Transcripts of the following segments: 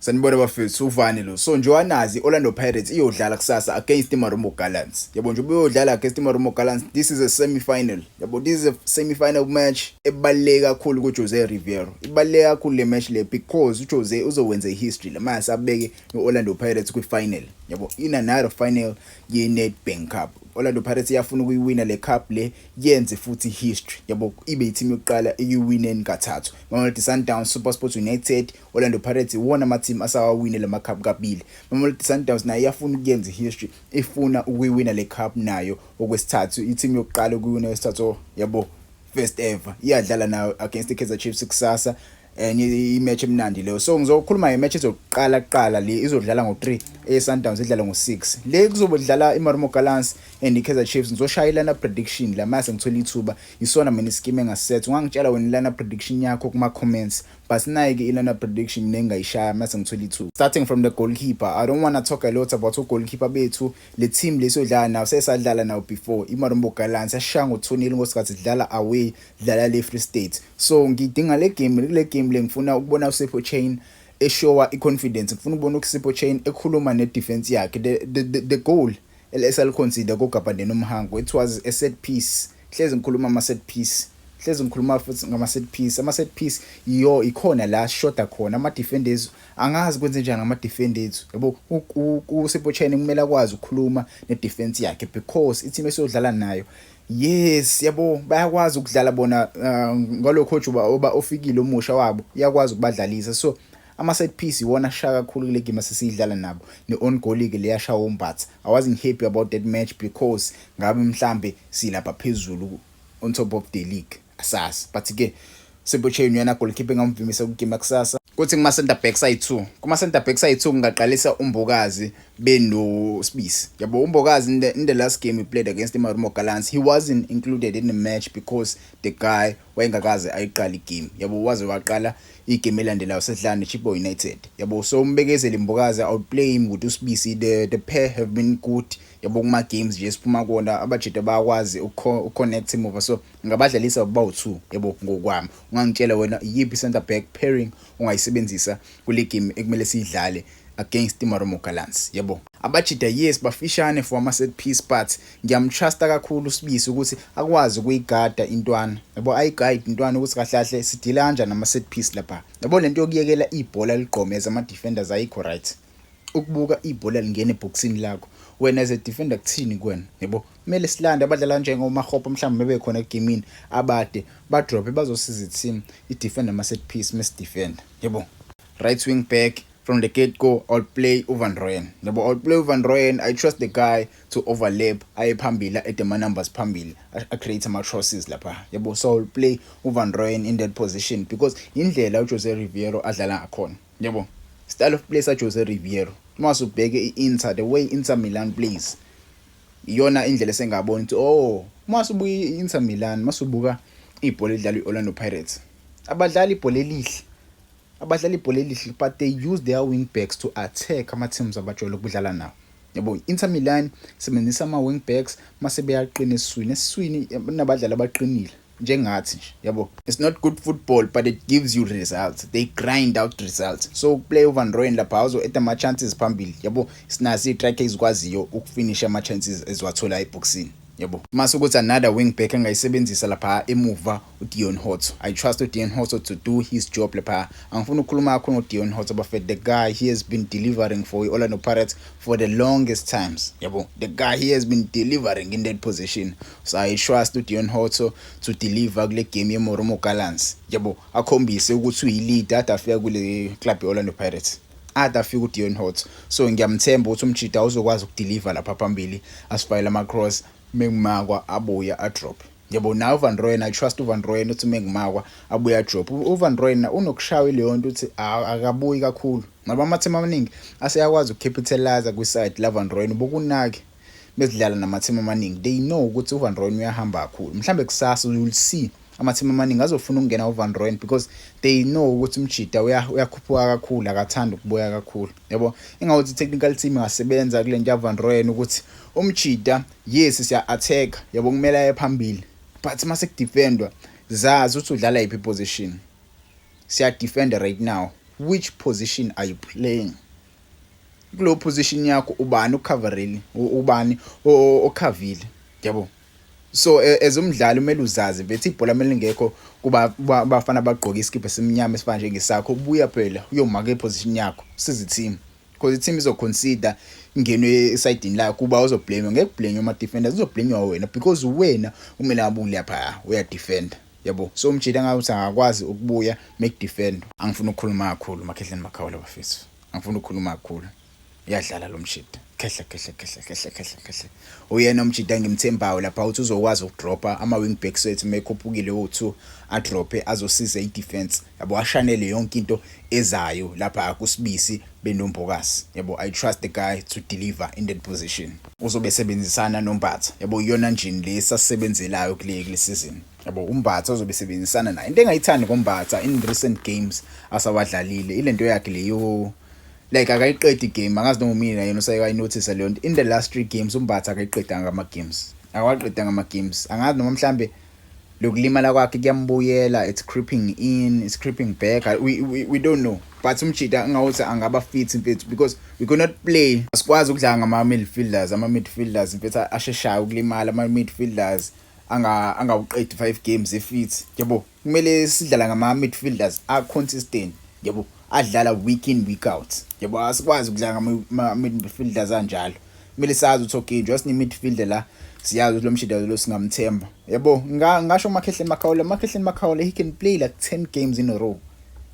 Sanibona bafethu, uvani lo. So njengoba nazi, Orlando Pirates iyodlala kusasa against iMarumo Gallants. Yabo, nje uyodlala against iMarumo Gallants. This is a semi-final. Yabo, this is a semi-final match ebaluleke kakhulu kuJose Riveiro. Ibaluleke kakhulu le match le because uJose uzowenza history la mase abeke iOrlando Pirates kwi-final. Yabo, in another final ye-Nedbank Cup. Orlando Pirates iyafuna ukuyiwina le cup le, yenze futhi history. Yabo, ibe i-team yokuqala eyiwineni kathathu. Mamelodi Sundowns, SuperSport United, Orlando Pirates iwona ama-team asawawine lama cup kabili. Mamelodi Sundowns nayo iyafuna ukuyenza history, ifuna ukuyiwina le cup nayo okwesithathu, i-team yokuqala ukuyiwina kwesithathu, yabo, first ever. Iyadlala nayo against iKaizer Chiefs kusasa, enye i-match emnandi leyo. So ngizokhuluma nge-match ezoqala kuqala le izodlala ngo-3, e-Sundowns idlala ngo-6. Le kuzobe dlala iMarumo Gallants and iKaizer Chiefs. Ngizoshaya ilana prediction la mase ngithola ithuba. Isona mina ischeme engaset. Ungangitshela wena ilana prediction yakho kuma comments, but nayi-ke ilana prediction mina engayishaya mase ngithola ithuba. Starting from the goalkeeper, I don't want to talk a lot about goalkeeper bethu. Le team lesiyodlala nayo sesadlala nayo before, iMarumo Gallants yashaya ngo-2-0 ngosikhathi sidlala away, dlala le Free State. So ngidinga le game, kule game le ngifuna ukubona uSipho Chaine eshowa i-confidence, ngifuna ukubona uSipho Chaine ekhuluma ne-defense yakhe. The goal esaliconcede koGabadinho Mhango, it was a set piece. Hlezi ngikhuluma ama set piece, hlezi ngikhuluma futhi ngama set piece. Ama set piece iyo ikhona la shoda khona ama defenders. Angazi kwenze njani ngama defenders, yabo. uSipho Chaine kumele akwazi ukukhuluma ne defense yakhe because i-team esiyodlala nayo, yes, yabo, bayakwazi ukudlala bona ngalo coach oba ofikile omusha wabo, uyakwazi ukubadlalisa. So ama set piece iwona ashaya kakhulu kule game esesiyidlala nabo. Ne-own goal ke leyashaya uMbatha, I wasn't happy about that match because ngabe mhlambe silapha phezulu on top of the league, asazi. But ke Sipho Chaine uyena goalkeeper engamvimisa kugame kusasa. Kuthi kuma center backs ayi2, kuma center backs ayi2 ngingaqalisa uMbokazi beno Sibisi. Yabo, uMbokazi in the last game he played against iMarumo Gallants, he wasn't included in the match because the guy wayengakaze ayiqala igame, yabo, waze waqala igame elandelayo sedlala neChippa United, yabo. So uMbekezeli Mbokazi, I would play him with uSibisi. The pair have been good, yabo, kuma games nje siphuma kuona abajida bayakwazi ukuconnect emuva, so ngabadlalisa bawu2, yabo. Ngokwami, ungangitshela wena iyiphi center back pairing ongayisebenzisa kule game ekumele siyidlale against iMarumo Gallants? Yabo, abajida, yes, bafishane for ama set piece, but ngiyamtrusta kakhulu uSibisi ukuthi akwazi ukuyigada intwana, yabo, ayiguide intwana ukuthi kahle kahle sidila kanjani ama set piece lapha, yabo. Lento yokuyekela ibhola ligqomeza ama defenders ayikho right. Ukubuka ibhola lingena eboxini lakho wena as a defender, kuthini kuwena, yabo? Kumele silande abadlala njengoMahopa mhlawumbe bebe khona egamini, abade badrop bazosiza i-team i-defend ama set piece mesi-defend, yabo. Right wing back, from the get go I'll play uVan Rooyen, yabo. I'll play uVan Rooyen. I trust the guy to overlap, aye phambili, add ama numbers phambili, a create ama crosses lapha, yabo. So I'll play uVan Rooyen in that position because indlela uJose Riveiro adlala ngakhona, yabo, style of play sa Jose Riveiro. Mase ubheke i-Inter, the way Inter Milan plays, iyona indlela esengabona ukuthi, oh, mase ubuka i-Inter Milan, mase ubuka ibhola edlalwa i-Orlando Pirates, abadlali ibhola elihle, abadlala ibhola elihle, but they use their wing backs to attack ama teams abajwayele ukudlala nawo, yabo. Inter Milan sebenzisa ama wing backs mase beyaqina esiswini, esiswini nabadlali abaqinile njengathi nje, yabo. It's not good football, but it gives you results. They grind out results. So play uVan Rooyen lapha, azo add ama chances phambili, yabo. Sinazo istriker ezikwaziyo ukufinish ama chances eziwathola eboxini, yabo. Mase ukuthi another wing back engayisebenzisa lapha emuva, uDeon Hotto. I trust uDeon Hotto to do his job lapha. Angifuni ukukhuluma kakhulu ngoDeon Hotto, bafethu. The guy, he has been delivering for Orlando Pirates for the longest times, yabo. The guy, he has been delivering in that position, so I trust uDeon Hotto to deliver kule game yeMarumo Gallants, yabo, akhombise ukuthi uyi-leader ade afika kule club ye-Orlando Pirates, ade afika uDeon Hotto. So ngiyamthemba ukuthi umjida uzokwazi ukudeliver lapha phambili, asifayele ama-cross, mekumakwa abuya adrop, yabo. Nawe uVan Rooyen, I trust uVan Rooyen uthi mekumakwa abuya adrop. UVan Rooyen unokushaya leyo nto ukuthi akabuyi kakhulu ngoba ama-team amaningi aseyakwazi ukucapitalize kwi-side la Van Rooyen. Bokunake bezidlala nama-team amaningi, they know ukuthi uVan Rooyen uyahamba kakhulu. Mhlambe kusasa you will see ama-team amaningi azofuna ukungena uVan Rooyen because they know ukuthi umjida uyakhuphuka kakhulu, akathandi ukubuya kakhulu, yabo. Ingawuthi i-technical team ingasebenza kule nto yaVan Rooyen ukuthi umjida, yes, siya attack, yabo, kumele aye phambili, but mase kudefendwa zazi ukuthi udlala yiphi position. Siya defender right now. Which position are you playing? Kulo position yakho ubani ucoverele, ubani okhavile, yabo? So as umdlali kumele uzazi bethi ibhola kumele lingekho kuba bafana bagqoka isikibha esimnyama esifana njengesakho, ubuya phela uyomaka iposition yakho, siza i-team, because i-team izoconsider ingene esayidini lakho kuba uzoblame. Ngeke blame ama defenders, uzoblame wena because wena kumele ngabe ulapha uya defend, yabo. So umjita ngathi angakwazi ukubuya make defend. Angifuni ukukhuluma kakhulu, Makhehleni Makhawula bafethu, angifuni ukukhuluma kakhulu. Uyadlala lo mjita, khehla khehla khehla khehla khehla khehla. Uyena umjita engimthembayo lapha uthi uzokwazi ukudropa ama wing backs wethu mekhuphukile wo2, adrope azosiza i-defense, yabo, ashanele yonke into ezayo lapha kuSibisi benoMbokazi, yabo. I trust the guy to deliver in that position. Uzobe sebenzisana noMbatha, yabo, iyona njini le sasebenzelayo kule season, yabo. uMbatha uzobe sebenzisana naye. Into engayithandi ngoMbatha in recent games asawadlalile, ilento yakhe leyo, like akayiqedi igame. Angazi noma mina yena usayikayinotice leyo nto. In the last three games uMbatha akayiqedanga ama games, akawaqedanga ama games. Angazi noma mhlambe lokulimala kwakhe kuyambuyela, it's creeping in, it's creeping back, we don't know. But umjita ngawuthi angaba fit mfethu, because we cannot play, asikwazi ukudlala ngama midfielders, ama midfielders mfethu asheshayo ukulimala, ama midfielders anga angawuqedi 5 games efit, yabo. Kumele sidlala ngama midfielders a consistent, yabo, adlala week in, week out, yabo. Asikwazi ukudlala ngama midfielders anjalo. Kumele sazi ukuthi okay, nje sine midfielder la, siyazi ukuthi lo mjita lo singamthemba, yabo. Ngasho Makhehleni Makhawula, Makhehleni Makhawula, he can play like 10 games in a row.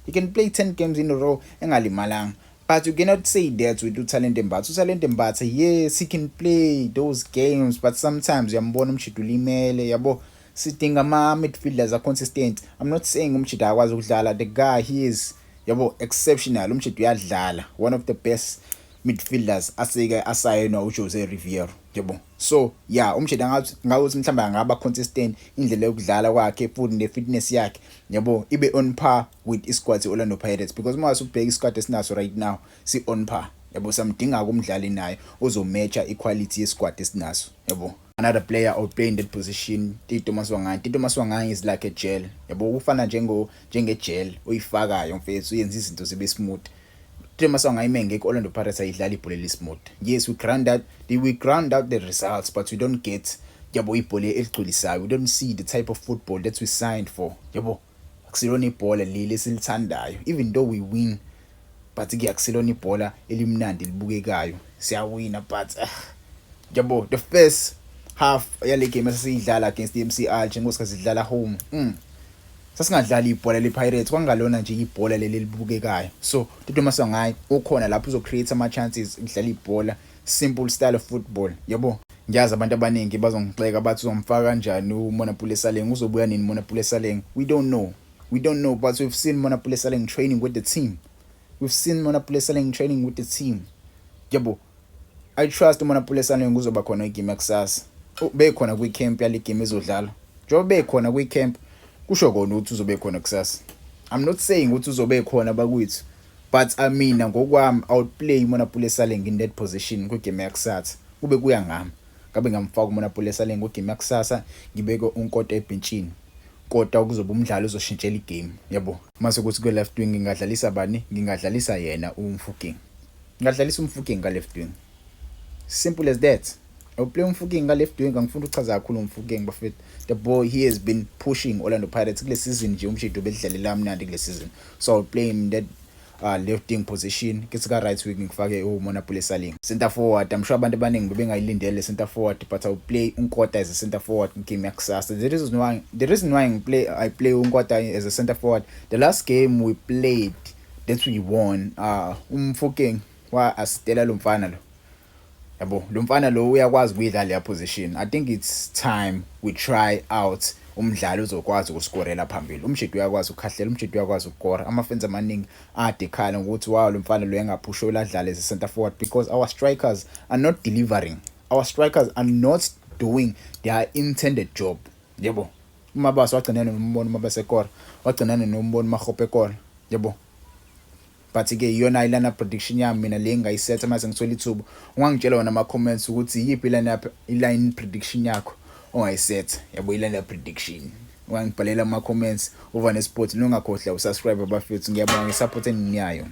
He can play 10 games in a row engalimalanga, but you cannot say that with uTalente Mbatha. uTalente Mbatha, yes, he can play those games, but sometimes uyambona umjita ulimele, yabo. Sidinga ama midfielders are consistent. I'm not saying umjita akwazi ukudlala. The guy, he is, yabo, exceptional. Umjita uyadlala, one of the best midfielders aseke asayinwa uJose Riveiro, yabo. So yeah, umjita ngathi ngawuthi mhlawumbe angaba consistent, indlela yokudlala kwakhe futhi ne-fitness yakhe, yabo, ibe on par with isquad se-Orlando Pirates, because uma usubheka isquad esinaso right now si on par, yabo. Samdinga umdlali naye ozomatcha iquality yesquad esinaso, yabo. Another player out play in that position, Tito Maswanganyi. Tito Maswanganyi is like a gel, yabo, ufana njenge gel oyifakayo mfethu, uyenza izinto zibe smooth. Tito Maswanganyi mengekho, Orlando Pirates ayidlala ibhola elismooth. Yes, we ground out the results, but we don't get, yabo, ibhola eligculisayo. We don't see the type of football that we signed for, yabo. Akusilona ibhola leli esilithandayo. Even though we win, but ke akusilona ibhola elimnandi libukekayo. Siyawina, but yabo, the first half yale game esasiyidlala against the MC Alger ngosikhathi sidlala home, sasingadlali ibhola lePirates, kwangalona nje ibhola leli libukekayo. So Tito Maswanganyi ukhona lapho, uzo create ama chances, udlala ibhola, simple style of football, yabo. Ngiyazi abantu abaningi bazongixeka bathi uzomfaka kanjani uMonnapule Saleng, uzobuya nini uMonnapule Saleng? We don't know, we don't know, but we've seen Monnapule Saleng training with the team. We've seen Monnapule Saleng training with the team, yabo. I trust uMonnapule Saleng uzoba khona igame yakusasa, bekhona kwi-camp yale game ezodlala. Njengoba bekhona kwi-camp, kusho kona ukuthi uzobe khona kusasa. I'm not saying ukuthi uzobe khona bakwethu, but I mean, ngokwami I would play Monnapule Saleng in that position kwigame yakusasa. Kube kuya ngami, ngabe ngamfaka uMonnapule Saleng kwigame yakusasa, ngibeke uNkota ebhentshini. Kodwa kuzoba umdlalo ozoshintshela igame, yabo. Mase kuthi kwe left wing ngingadlalisa bani? Ngingadlalisa yena uMofokeng, ngingadlalisa uMofokeng ka left wing, simple as that. Awuplay uMofokeng ka left wing. Angifuni ukuchaza kakhulu uMofokeng bafethu. The boy, he has been pushing Orlando Pirates kule season nje. Umjita ubedlalela kamnandi kule season, so I'll play him that left wing position. Kithi ka right wing ngifake uMonnapule Saleng. Center forward, I'm sure abantu abaningi bebengayilindele center forward, but I'll play uNkota as a center forward game yakusasa. The reason why ngiplay I play uNkota as a center forward, the last game we played that we won, uMofokeng wa assistela lo mfana lo, yabo. Lo mfana lo uyakwazi ukuyidlala leya position. I think it's time we try out umdlalo uzokwazi ukuskorela phambili. Umjita uyakwazi ukukhahlela, umjita uyakwazi ukukora. Ama-fans amaningi ade ekhala ngokuthi wow, lo mfana lo engaphusha adlale as a center forward, because our strikers are not delivering, our strikers are not doing their intended job, yebo. UMabasa wagcina nombona uMabasa ekora, wagcina nombona uMakgopa ekora, yebo. But ke iyona ilana prediction yami mina le engayisetha. Mase ngithola ithuba, ungangitshela wona ama comments ukuthi iyiphi ilana i-line prediction yakho ongayisetha, yabo, ilana prediction. Ungangibhalela ama comments over neSport, nongakhohlwa usubscribe, bafethu. Ngiyabonga ngesupport enginyayo.